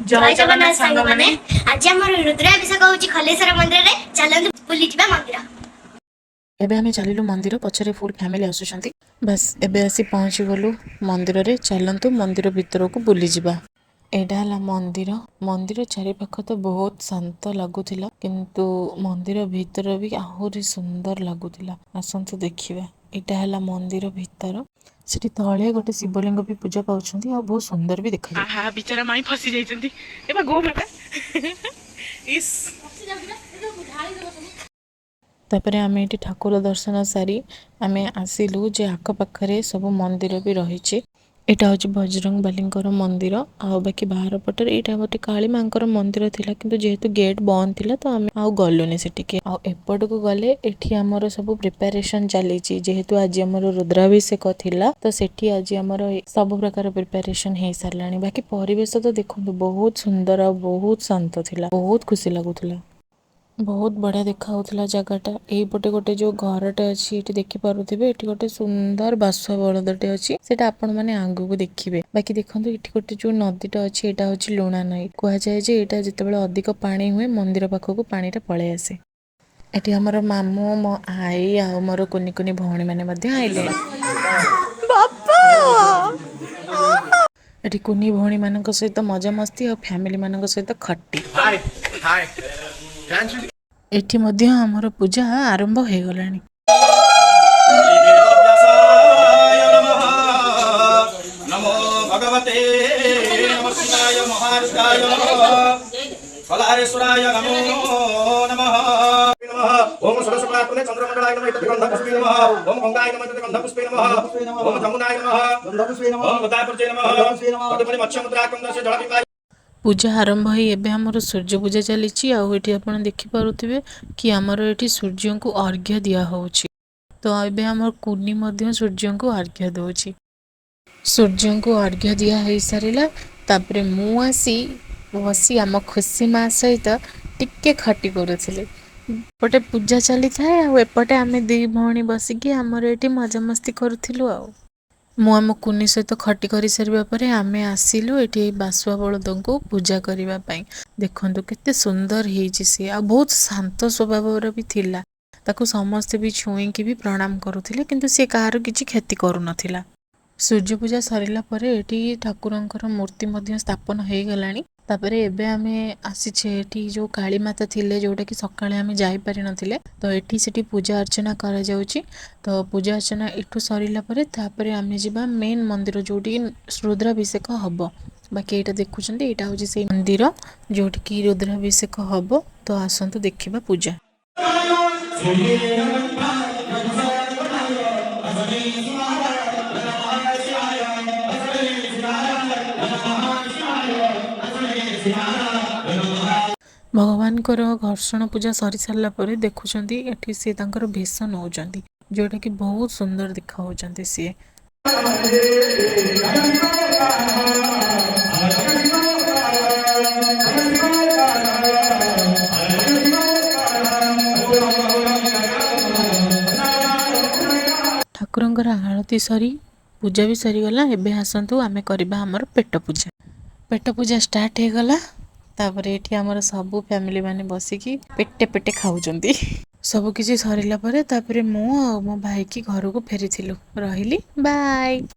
ଜୟ ଜଗନ୍ନାଥ ସାଙ୍ଗମାନେ। ଆଜି ଆମର ରୁଦ୍ରାଭିଷେକ ହଉଛି ଖଲେଶ୍ୱର ମନ୍ଦିରରେ। ଚାଲନ୍ତୁ ବୁଲିଯିବା ମନ୍ଦିର। ଏବେ ଆମେ ଚାଲିଲୁ ମନ୍ଦିର। ପଛରେ ଫୁଲ୍ ଫ୍ୟାମିଲି ଆସୁଛନ୍ତି। ବାସ୍, ଏବେ ଆସି ପହଞ୍ଚିଗଲୁ ମନ୍ଦିରରେ। ଚାଲନ୍ତୁ, ମନ୍ଦିର ଭିତରକୁ ବୁଲିଯିବା। ଏଇଟା ହେଲା ମନ୍ଦିର। ମନ୍ଦିର ଚାରିପାଖ ତ ବହୁତ ଶାନ୍ତ ଲାଗୁଥିଲା, କିନ୍ତୁ ମନ୍ଦିର ଭିତର ବି ଆହୁରି ସୁନ୍ଦର ଲାଗୁଥିଲା। ଆସନ୍ତୁ ଦେଖିବା। ଏଇଟା ହେଲା ମନ୍ଦିର ଭିତର। ସେଠି ତଳେ ଗୋଟେ ଶିବଲିଙ୍ଗ ବି ପୂଜା ପାଉଛନ୍ତି ଆଉ ବହୁତ ସୁନ୍ଦର ବି ଦେଖାଯାଉଛି। ଆହା, ବିଚାରା ମାଇଁ ଫସି ଯାଇଛନ୍ତି। ଏବେ ଗୋ ମାତା, ଇସ୍। ତାପରେ ଆମେ ଏଠି ଠାକୁର ଦର୍ଶନ ସାରି ଆମେ ଆସିଲୁ ଯେ ଆଖପାଖରେ ସବୁ ମନ୍ଦିର ବି ରହିଛି। ଏଇଟା ହେଉଛି ବଜରଙ୍ଗବାଲିଙ୍କର ମନ୍ଦିର। ଆଉ ବାକି ବାହାର ପଟରେ ଏଇଟା ଗୋଟେ କାଳୀ ମାଙ୍କର ମନ୍ଦିର ଥିଲା, କିନ୍ତୁ ଯେହେତୁ ଗେଟ୍ ବନ୍ଦ ଥିଲା, ତ ଆମେ ଆଉ ଗଲୁନି ସେଠିକି। ଆଉ ଏପଟକୁ ଗଲେ ଏଠି ଆମର ସବୁ ପ୍ରିପାରେସନ୍ ଚାଲିଛି। ଯେହେତୁ ଆଜି ଆମର ରୁଦ୍ରାଭିଷେକ ଥିଲା, ତ ସେଠି ଆଜି ଆମର ସବୁ ପ୍ରକାର ପ୍ରିପାରେସନ୍ ହେଇସାରିଲାଣି। ବାକି ପରିବେଶ ତ ଦେଖନ୍ତୁ, ବହୁତ ସୁନ୍ଦର ଆଉ ବହୁତ ଶାନ୍ତ ଥିଲା। ବହୁତ ଖୁସି ଲାଗୁଥିଲା। ବହୁତ ବଢ଼ିଆ ଦେଖାଯାଉଥିଲା ଜାଗାଟା। ଏଇପଟେ ଗୋଟେ ଯୋଉ ଘରଟେ ଅଛି, ଏଠି ଦେଖିପାରୁଥିବେ, ଏଠି ଗୋଟେ ସୁନ୍ଦର ବାସୁଆ ବଳଦଟେ ଅଛି। ସେଇଟା ଆପଣମାନେ ଆଗକୁ ଦେଖିବେ। ବାକି ଦେଖନ୍ତୁ, ଏଠି ଗୋଟେ ଯୋଉ ନଦୀଟା ଅଛି, ଏଇଟା ହଉଛି ଲୁଣା ନଈ। କୁହାଯାଏ ଯେ ଏଇଟା ଯେତେବେଳେ ଅଧିକ ପାଣି ହୁଏ, ମନ୍ଦିର ପାଖକୁ ପାଣିଟା ପଳେଇ ଆସେ। ଏଠି ଆମର ମାମୁଁ, ମୋ ଆଈ ଆଉ ମୋର କୁନି କୁନି ଭଉଣୀମାନେ ମଧ୍ୟ ଆଇଲେଣି। ବାପା। ଏଠି କୁନି ଭଉଣୀମାନଙ୍କ ସହିତ ମଜାମସ୍ତି ଆଉ ଫ୍ୟାମିଲି ମାନଙ୍କ ସହିତ ଖଟି। Hi. Hi. Dance with ଏଠି ମଧ୍ୟ ଆମର ପୂଜା ଆରମ୍ଭ ହେଇଗଲାଣି। ବେଦବ୍ୟାସାୟ ନମଃ। ନମୋ ଭଗବତେ ନମଃ ଶିବାୟ ମହାରୁଦ୍ରାୟ ନମଃ କଲାରେଶ୍ୱରାୟ ନମୋ ନମଃ ନମଃ। ଓಂ ଷୋଡ଼ଶକଳାତ୍ମନେ ଚନ୍ଦ୍ରମଣ୍ଡଳାୟ ନମଃ ଏତଦ୍ ଗନ୍ଧପୁଷ୍ପେ ନମଃ। ଓಂ ଗଙ୍ଗାୟ ନମଃ ଏତଦ୍ ଗନ୍ଧପୁଷ୍ପେ ନମଃ। ଓಂ ଯମୁନାୟ ନମଃ। ଓಂ ଗୋଦାବର୍ଯ୍ୟై ନମଃ। ତଦୁପରି ମତ୍ସ୍ୟମୁଦ୍ରାକନ୍ଦସ୍ୟ ଜଳପିପାୟ। ପୂଜା ଆରମ୍ଭ ହେଇ ଏବେ ଆମର ସୂର୍ଯ୍ୟ ପୂଜା ଚାଲିଛି। ଆଉ ଏଠି ଆପଣ ଦେଖିପାରୁଥିବେ କି ଆମର ଏଠି ସୂର୍ଯ୍ୟଙ୍କୁ ଅର୍ଘ୍ୟ ଦିଆହେଉଛି। ତ ଏବେ ଆମର କୁନି ମଧ୍ୟ ସୂର୍ଯ୍ୟଙ୍କୁ ଅର୍ଘ୍ୟ ଦେଉଛି। ସୂର୍ଯ୍ୟଙ୍କୁ ଅର୍ଘ୍ୟ ଦିଆ ହେଇସାରିଲା। ତାପରେ ମୁଁ ଆସି ବସି ଆମ ଖୁସି ମା ସହିତ ଟିକେ ଖଟି କରୁଥିଲି। ଏପଟେ ପୂଜା ଚାଲିଥାଏ ଆଉ ଏପଟେ ଆମେ ଦି ଭଉଣୀ ବସିକି ଆମର ଏଠି ମଜାମସ୍ତି କରୁଥିଲୁ। ଆଉ ମୁଁ ଆମ କୁନି ସହିତ ଖଟି କରିସାରିବା ପରେ ଆମେ ଆସିଲୁ ଏଠି ବାସୁଆ ବଳଦଙ୍କୁ ପୂଜା କରିବା ପାଇଁ। ଦେଖନ୍ତୁ, କେତେ ସୁନ୍ଦର ହେଇଛି ସିଏ ଆଉ ବହୁତ ଶାନ୍ତ ସ୍ୱଭାବର ବି ଥିଲା। ତାକୁ ସମସ୍ତେ ବି ଛୁଇଁକି ବି ପ୍ରଣାମ କରୁଥିଲେ, କିନ୍ତୁ ସିଏ କାହାର କିଛି କ୍ଷତି କରୁନଥିଲା। ସୂର୍ଯ୍ୟ ପୂଜା ସରିଲା ପରେ ଏଠି ଠାକୁରଙ୍କର ମୂର୍ତ୍ତି ମଧ୍ୟ ସ୍ଥାପନ ହେଇଗଲାଣି। ତାପରେ ଏବେ ଆମେ ଆସିଛେ ଏଠି ଯୋଉ କାଳୀ ମାତା ଥିଲେ, ଯୋଉଟାକି ସକାଳେ ଆମେ ଯାଇପାରିନଥିଲେ, ତ ଏଠି ସେଠି ପୂଜା ଅର୍ଚ୍ଚନା କରାଯାଉଛି। ତ ପୂଜା ଅର୍ଚ୍ଚନା ଏଠୁ ସରିଲା ପରେ ତାପରେ ଆମେ ଯିବା ମେନ୍ ମନ୍ଦିର, ଯୋଉଠିକି ରୁଦ୍ରାଭିଷେକ ହବ। ବାକି ଏଇଟା ଦେଖୁଛନ୍ତି, ଏଇଟା ହେଉଛି ସେଇ ମନ୍ଦିର ଯୋଉଠିକି ରୁଦ୍ରାଭିଷେକ ହବ। ତ ଆସନ୍ତୁ ଦେଖିବା ପୂଜା। ଭଗବାନଙ୍କର ଘର୍ଷଣ ପୂଜା ସରି ସାରିଲା ପରେ ଦେଖୁଛନ୍ତି, ଏଠି ସିଏ ତାଙ୍କର ବେଶ ନେଉଛନ୍ତି, ଯୋଉଟାକି ବହୁତ ସୁନ୍ଦର ଦେଖାହେଉଛନ୍ତି ସିଏ। ଠାକୁରଙ୍କର ଆଳତି ସରି ପୂଜା ବି ସରିଗଲା। ଏବେ ଆସନ୍ତୁ, ଆମେ କରିବା ଆମର ପେଟ ପୂଜା। ପେଟ ପୂଜା ଷ୍ଟାର୍ଟ ହେଇଗଲା। ତାପରେ ଏଠି ଆମର ସବୁ ଫ୍ୟାମିଲି ମାନେ ବସିକି ପେଟେ ପେଟେ ଖାଉଛନ୍ତି। ସବୁ କିଛି ସରିଲା ପରେ ତାପରେ ମୁଁ ଆଉ ମୋ ଭାଇକି ଘରକୁ ଫେରିଥିଲୁ। ରହିଲି, ବାଏ।